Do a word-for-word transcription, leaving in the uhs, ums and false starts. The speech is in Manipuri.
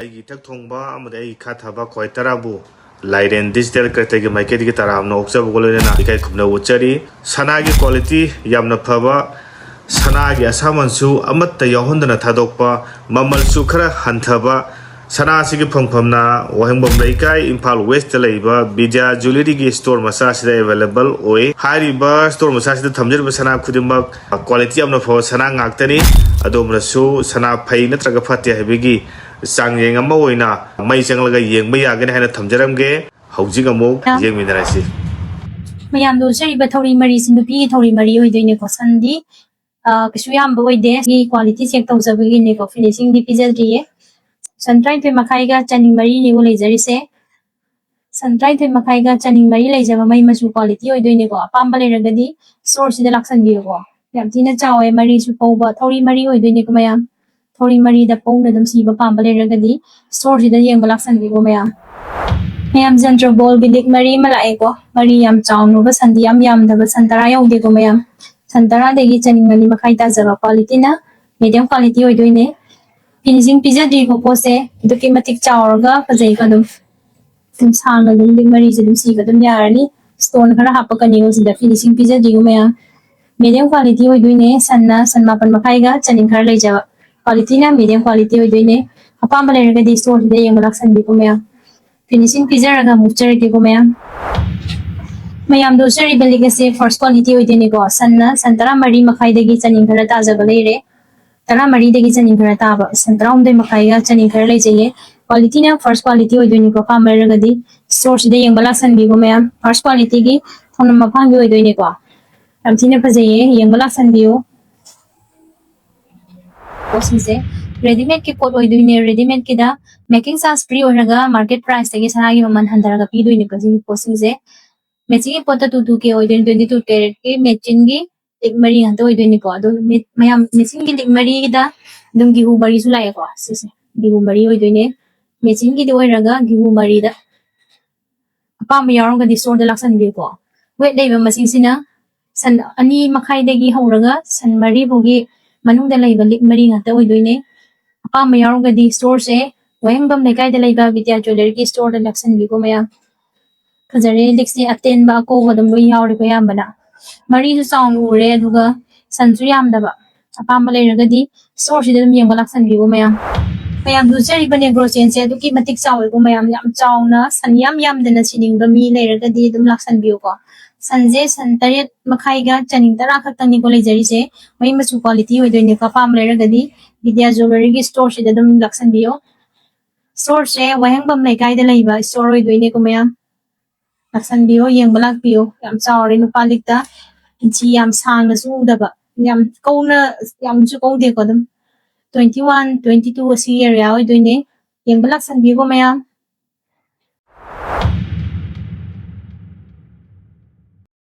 ꯑꯩꯒꯤ ꯏꯊꯛ ꯊꯣꯡꯕ ꯑꯃꯗꯤ ꯑꯩꯒꯤ ꯈꯥ ꯊꯥꯕ ꯈ꯭ꯋꯥꯏ ꯇꯔꯥꯕꯨ ꯂꯥꯏꯔꯦꯟ ꯗꯤꯖꯤꯇꯦꯜ ꯀꯔꯦꯛꯇꯔꯒꯤ ꯃꯥꯏꯀꯩꯗꯒꯤ ꯇꯔꯥꯝꯅ ꯑꯣꯛꯆꯕꯒ ꯂꯣꯏꯅꯅ ꯏꯀꯥꯏ ꯈꯨꯝꯅꯕ ꯎꯠꯆꯔꯤ꯫ ꯁꯅꯥꯒꯤ ꯀ꯭ꯋꯥꯂꯤꯇꯤ ꯌꯥꯝꯅ ꯐꯕ, ꯁꯅꯥꯒꯤ ꯑꯁꯥꯃꯟꯁꯨ ꯑꯃꯠꯇ ꯌꯥꯎꯍꯟꯗꯅ ꯊꯥꯗꯣꯛꯄ, ꯃꯃꯜꯁꯨ ꯈꯔ ꯍꯟꯊꯕ, ꯁꯅꯥ ꯑꯁꯤꯒꯤ ꯐꯪꯐꯝꯅ ꯋꯥꯍꯦꯡꯕꯝ ꯂꯩꯀꯥꯏ, ꯏꯝꯐꯥꯜ ꯋꯦꯁꯇ ꯂꯩꯕ ꯕꯤꯗ꯭ꯌꯥ ꯖ꯭ꯋꯦꯂꯔꯤꯒꯤ ꯁ꯭ꯇꯣꯔ ꯃꯆꯥ ꯑꯁꯤꯗ ꯑꯦꯕꯥꯏꯂꯦꯕꯜ ꯑꯣꯏ꯫ ꯍꯥꯏꯔꯤꯕ ꯁ꯭ꯇꯣꯔ ꯃꯆꯥ ꯑꯁꯤꯗ ꯊꯝꯖꯔꯤꯕ ꯁꯅꯥ ꯈꯨꯗꯤꯡꯃꯛ ꯀ꯭ꯋꯥꯂꯤꯇꯤ ꯌꯥꯝꯅ ꯐꯕ ꯁꯅꯥ ꯉꯥꯛꯇꯅꯤ꯫ ꯑꯗꯣꯝꯅꯁꯨ ꯁꯅꯥ ꯐꯩ ꯅꯠꯇ꯭ꯔꯒ ꯐꯠꯇꯦ ꯍꯥꯏꯕꯒꯤ ꯆꯥꯡꯌꯦꯡ ꯑꯃ ꯑꯣꯏꯅ ꯃꯩ ꯆꯪꯂꯒ ꯌꯦꯡꯕ ꯌꯥꯒꯅꯤ ꯍꯥꯏꯅ ꯊꯝꯖꯔꯝꯒꯦ꯫ ꯍꯧꯖꯤꯛ ꯑꯃꯨꯛ ꯌꯥꯝ ꯌꯦꯡꯃꯤꯟꯅꯔꯁꯤ꯫ ꯃꯌꯥꯝꯗ ꯎꯠꯆꯔꯤꯕ ꯊꯧꯔꯤ ꯃꯔꯤꯁꯤ ꯅꯨꯄꯤꯒꯤ ꯊꯧꯔꯤ ꯃꯔꯤ ꯑꯣꯏꯗꯣꯏꯅꯦꯀꯣ꯫ ꯁꯟꯗꯤ, ꯑ, ꯀꯩꯁꯨ ꯌꯥꯝꯕ ꯑꯣꯏꯗꯦ꯫ ꯁꯤ ꯀ꯭ꯋꯥꯂꯤꯇꯤ ꯆꯦꯛ ꯇꯧꯖꯕꯒꯤꯅꯦꯀꯣ, ꯐꯤꯅꯤꯁꯤꯡꯗꯤ ꯄꯤꯖꯗ꯭ꯔꯤꯌꯦ꯫ ꯁꯟ ꯇꯔꯥꯅꯤꯊꯣꯏ ꯃꯈꯥꯏꯒ ꯆꯅꯤꯡ ꯃꯔꯤꯅꯦꯀꯣ ꯂꯩꯖꯔꯤꯁꯦ꯫ ꯁꯟ ꯇꯔꯥꯅꯤꯊꯣꯏ ꯃꯈꯥꯏꯒ ꯆꯅꯤꯡ ꯃꯔꯤ ꯂꯩꯖꯕ ꯃꯩ ꯃꯆꯨ ꯀ꯭ꯋꯥꯂꯤꯇꯤ ꯑꯣꯏꯗꯣꯏꯅꯦꯀꯣ꯫ ꯑꯄꯥꯝꯕ ꯂꯩꯔꯒꯗꯤ ꯁ꯭ꯇꯣꯔꯁꯤꯗ ꯂꯥꯛꯁꯟꯕꯤꯌꯨꯀꯣ꯫ ꯌꯥꯝ ꯊꯤꯅ ꯆꯥꯎꯋꯦ, ꯃꯔꯤꯁꯨ ꯄꯧꯕ ꯊꯧꯔꯤ ꯃꯔꯤ ꯑꯣꯏꯗꯣꯏꯅꯦꯀꯣ ꯃꯌꯥꯝ꯫ ꯊꯧꯔꯤ ꯃꯔꯤꯗ ꯄꯧꯅ ꯑꯗꯨꯝ ꯁꯤꯕ ꯄꯥꯝꯕ ꯂꯩꯔꯒꯗꯤ ꯁ꯭ꯇꯣꯔꯁꯤꯗ ꯌꯦꯡꯕ ꯂꯥꯛꯁꯟꯕꯤꯌꯨꯀꯣ ꯃꯌꯥꯝ꯫ ꯃꯌꯥꯝ ꯖꯟꯇ꯭ꯔ ꯕꯣꯜꯒꯤ ꯂꯤꯛ ꯃꯔꯤ ꯑꯃ ꯂꯥꯛꯑꯦꯀꯣ꯫ ꯃꯔꯤ ꯌꯥꯝ ꯆꯥꯎꯅꯕ, ꯁꯟꯗꯤ ꯌꯥꯝ ꯌꯥꯝꯗꯕ, ꯁꯟ ꯇꯔꯥ ꯌꯧꯗꯦꯀꯣ ꯃꯌꯥꯝ꯫ ꯁꯟ ꯇꯔꯥꯗꯒꯤ ꯆꯅꯤꯡ ꯑꯅꯤ ꯃꯈꯥꯏ ꯇꯥꯖꯕ ꯀ꯭ꯋꯥꯂꯤꯇꯤꯅ ꯃꯦꯗꯤꯌꯝ ꯀ꯭ꯋꯥꯂꯤꯇꯤ ꯑꯣꯏꯗꯣꯏꯅꯦ꯫ ꯐꯤꯅꯤꯁꯤꯡ ꯄꯤꯖꯗ꯭ꯔꯤꯀꯣ ꯄꯣꯠꯁꯦ꯫ ꯑꯗꯨꯛꯀꯤ ꯃꯇꯤꯛ ꯆꯥꯎꯔꯒ ꯐꯖꯩꯀꯣ ꯑꯗꯨꯝ꯫ ꯑꯗꯨꯝ ꯁꯥꯡꯅ ꯑꯗꯨꯝ ꯂꯤꯛ ꯃꯔꯤꯁꯦ ꯑꯗꯨꯝ ꯁꯤꯕ ꯑꯗꯨꯝ ꯌꯥꯔꯅꯤ꯫ ꯁ꯭ꯇꯣꯟ ꯈꯔ ꯍꯥꯞꯄꯛꯀꯅꯤꯀꯣ ꯁꯤꯗ꯫ ꯐꯤꯅꯤꯁꯤꯡ ꯄꯤꯖꯗ꯭ꯔꯤꯀꯣ ꯃꯌꯥꯝ꯫ ꯃꯦꯗꯤꯌꯝ ꯀ꯭ꯋꯥꯂꯤꯇꯤ ꯑꯣꯏꯗꯣꯏꯅꯦ꯫ ꯁꯟꯅ ꯁꯟ ꯃꯥꯄꯟ ꯃꯈꯥꯏꯒ ꯆꯅꯤꯡ ꯈꯔ ꯂꯩꯖꯕ꯫ ꯀ꯭ꯋꯥꯂꯤꯇꯤꯅ ꯃꯦꯗꯤꯌꯝ ꯀ꯭ꯋꯥꯂꯤꯇꯤ ꯑꯣꯏꯗꯣꯏꯅꯦ꯫ ꯑꯄꯥꯝꯕ ꯂꯩꯔꯒꯗꯤ ꯁ꯭ꯇꯣꯔꯁꯤꯗ ꯌꯦꯡꯕ ꯂꯥꯛꯁꯟꯕꯤꯀꯣ ꯃꯌꯥꯝ꯫ ꯐꯤꯅꯤꯁꯤꯡ ꯄꯤꯖꯔꯒ ꯑꯃꯨꯛ ꯆꯠꯆꯔꯒꯦꯀꯣ ꯃꯌꯥꯝ꯫ ꯃꯌꯥꯝꯗ ꯎꯠꯆꯔꯤꯕ ꯂꯤꯛ ꯑꯁꯦ ꯐꯥꯔꯁ ꯀ꯭ꯋꯥꯂꯤꯇꯤ ꯑꯣꯏꯗꯣꯏꯅꯦꯀꯣ꯫ ꯁꯟꯅ ꯁꯟ ꯇꯔꯥ ꯃꯔꯤ ꯃꯈꯥꯏꯗꯒꯤ ꯆꯅꯤꯡ ꯈꯔ ꯇꯥꯖꯕ ꯂꯩꯔꯦ꯫ ꯇꯔꯥ ꯃꯔꯤꯗꯒꯤ ꯆꯅꯤꯡ ꯈꯔ ꯇꯥꯕ, ꯁꯟ ꯇꯔꯥꯍꯨꯝꯗꯣꯏ ꯃꯈꯥꯏꯒ ꯆꯅꯤꯡ ꯈꯔ ꯂꯩꯖꯩꯌꯦ꯫ ꯀ꯭ꯋꯥꯂꯤꯇꯤꯅ ꯐꯥꯔꯁ ꯀ꯭ꯋꯥꯂꯤꯇꯤ ꯑꯣꯏꯗꯣꯏꯅꯤꯀꯣ꯫ ꯑꯄꯥꯝꯕ ꯂꯩꯔꯒꯗꯤ ꯁ꯭ꯇꯣꯔꯁꯤꯗ ꯌꯦꯡꯕ ꯂꯥꯛꯁꯟꯕꯤꯀꯣ ꯃꯌꯥꯝ꯫ ꯐꯥꯔꯁ ꯀ꯭ꯋꯥꯂꯤꯇꯤꯒꯤ ꯊꯧꯅꯝ ꯃꯄꯥꯟꯒꯤ ꯑꯣꯏꯗꯣꯏꯅꯦꯀꯣ꯫ ꯌꯥꯝ ꯊꯤꯅ ꯐꯖꯩꯌꯦ, ꯌꯦꯡꯕ ꯂꯥꯛꯁꯟꯕꯤꯌꯨ꯫ ꯄꯣꯠꯁꯤꯡꯁꯦ ꯔꯦꯗꯤꯃꯦꯗꯀꯤ ꯄꯣꯠ ꯑꯣꯏꯗꯣꯏꯅꯦ꯫ ꯔꯦꯗꯤꯃꯦꯗꯀꯤꯗ ꯃꯦꯀꯤꯡ ꯆꯥꯔꯖ ꯐ꯭ꯔꯤ ꯑꯣꯏꯔꯒ ꯃꯥꯔꯀꯦꯠ ꯄ꯭ꯔꯥꯏꯁꯇꯒꯤ ꯁꯅꯥꯒꯤ ꯃꯃꯜ ꯍꯟꯊꯔꯒ ꯄꯤꯗꯣꯏꯅꯤꯀꯣ ꯁꯤꯒꯤ ꯄꯣꯠꯁꯤꯡꯁꯦ꯫ ꯃꯦꯆꯤꯟꯒꯤ ꯄꯣꯠꯇ ꯇꯨ ꯇꯨ ꯀꯦ ꯑꯣꯏꯗꯣꯏꯅꯤ, ꯇ꯭ꯋꯦꯟꯇꯤ ꯇꯨ ꯀꯦꯔꯦꯠꯀꯤ ꯃꯦꯆꯤꯟꯒꯤ ꯂꯤꯛ ꯃꯔꯤ ꯉꯥꯛꯇ ꯑꯣꯏꯗꯣꯏꯅꯤꯀꯣ꯫ ꯑꯗꯣ ꯃꯤ-, ꯃꯌꯥꯝ ꯃꯦꯆꯤꯟꯒꯤ ꯂꯤꯛ ꯃꯔꯤꯗ ꯑꯗꯨꯝ ꯒꯤꯍꯨ ꯃꯔꯤꯁꯨ ꯂꯥꯛꯑꯦꯀꯣ꯫ ꯁꯤꯁꯦ ꯒꯤꯍꯨ ꯃꯔꯤ ꯑꯣꯏꯗꯣꯏꯅꯦ꯫ ꯃꯦꯆꯤꯟꯒꯤꯗꯤ ꯑꯣꯏꯔꯒ ꯒꯤꯍꯨ ꯃꯔꯤꯗ꯫ ꯑꯄꯥꯝꯕ ꯌꯥꯎꯔꯒꯗꯤ ꯁ꯭ꯇꯣꯔꯗ ꯂꯥꯛꯁꯟꯕꯤꯌꯨꯀꯣ꯫ ꯋꯦꯠ ꯂꯩꯕ ꯃꯁꯤꯡꯁꯤꯅ ꯁꯟ ꯑꯅꯤ ꯃꯈꯥꯏꯗꯒꯤ ꯍꯧꯔꯒ ꯁꯟ ꯃꯔꯤ ꯐꯥꯎꯒꯤ ꯃꯅꯨꯡꯗ ꯂꯩꯕ ꯂꯤꯛ ꯃꯔꯤ ꯉꯥꯛꯇ ꯑꯣꯏꯗꯣꯏꯅꯦ꯫ ꯑꯄꯥꯝꯕ ꯌꯥꯎꯔꯒꯗꯤ ꯁ꯭ꯇꯣꯔꯁꯦ ꯋꯥꯍꯦꯡꯕꯝ ꯂꯩꯀꯥꯏꯗ ꯂꯩꯕ ꯕꯤꯗ꯭ꯌꯥ ꯖ꯭ꯋꯦꯂꯔꯤꯒꯤ ꯁ꯭ꯇꯣꯔꯗ ꯂꯥꯛꯁꯟꯕꯤꯀꯣ ꯃꯌꯥꯝ꯫ ꯐꯖꯔꯦ, ꯂꯤꯛꯁꯦ ꯑꯇꯦꯟꯕ ꯑꯀꯧꯕ ꯑꯗꯨꯝ ꯂꯣꯏ ꯌꯥꯎꯔꯦꯀꯣ ꯑꯌꯥꯝꯕꯅ꯫ ꯃꯔꯤꯁꯨ ꯆꯥꯎꯅ ꯎꯔꯦ, ꯑꯗꯨꯒ ꯁꯟꯁꯨ ꯌꯥꯝꯗꯕ꯫ ꯑꯄꯥꯝꯕ ꯂꯩꯔꯒꯗꯤ ꯁ꯭ꯇꯣꯔꯁꯤꯗ ꯑꯗꯨꯝ ꯌꯦꯡꯕ ꯂꯥꯛꯁꯟꯕꯤꯌꯣ ꯃꯌꯥꯝ꯫ ꯃꯌꯥꯝ ꯎꯖꯔꯤꯕ ꯅꯦꯒ꯭ꯔꯣ ꯆꯦꯟꯁꯦ ꯑꯗꯨꯛꯀꯤ ꯃꯇꯤꯛ ꯆꯥꯎꯋꯦꯀꯣ ꯃꯌꯥꯝ, ꯌꯥꯝ ꯆꯥꯎꯅ ꯁꯟ ꯌꯥꯝ ꯌꯥꯝꯗꯅ ꯁꯤꯅꯤꯡꯕ ꯃꯤ ꯂꯩꯔꯒꯗꯤ ꯑꯗꯨꯝ ꯂꯥꯛꯁꯟꯕꯤꯌꯨꯀꯣ꯫ ꯁꯟꯁꯦ ꯁꯟ ꯇꯔꯦꯠ ꯃꯈꯥꯏꯒ ꯆꯅꯤꯡ ꯇꯔꯥ ꯈꯛꯇꯪꯅꯤꯀꯣ ꯂꯩꯖꯔꯤꯁꯦ꯫ ꯃꯩ ꯃꯆꯨ ꯀ꯭ꯋꯥꯂꯤꯇꯤ ꯑꯣꯏꯗꯣꯏꯅꯦꯀꯣ꯫ ꯑꯄꯥꯝꯕ ꯂꯩꯔꯒꯗꯤ ꯕꯤꯗ꯭ꯌꯥ ꯖ꯭ꯋꯦꯂꯔꯤꯒꯤ ꯁ꯭ꯇꯣꯔꯁꯤꯗ ꯑꯗꯨꯝ ꯂꯥꯛꯁꯟꯕꯤꯌꯣ꯫ ꯁ꯭ꯇꯣꯔꯁꯦ ꯋꯥꯍꯦꯡꯕꯝ ꯂꯩꯀꯥꯏꯗ ꯂꯩꯕ ꯁ꯭ꯇꯣꯔ ꯑꯣꯏꯗꯣꯏꯅꯦꯀꯣ ꯃꯌꯥꯝ꯫ ꯂꯥꯛꯁꯟꯕꯤꯌꯣ, ꯌꯦꯡꯕ ꯂꯥꯛꯄꯤꯌꯣ꯫ ꯌꯥꯝ ꯆꯥꯎꯔꯦ ꯅꯨꯄꯥ ꯂꯤꯛꯇ, ꯏꯟꯆꯤ ꯌꯥꯝ ꯁꯥꯡꯅꯁꯨ ꯎꯗꯕ, ꯌꯥꯝ ꯀꯧꯅ, ꯌꯥꯝꯁꯨ ꯀꯧꯗꯦꯀꯣ, ꯑꯗꯨꯝ twenty one, twenty two ꯑꯁꯤ ꯑꯦꯔꯤꯌꯥ ꯑꯣꯏꯗꯣꯏꯅꯦ꯫ ꯌꯦꯡꯕ ꯂꯥꯛꯁꯟꯕꯤꯌꯨꯀꯣ ꯃꯌꯥꯝ꯫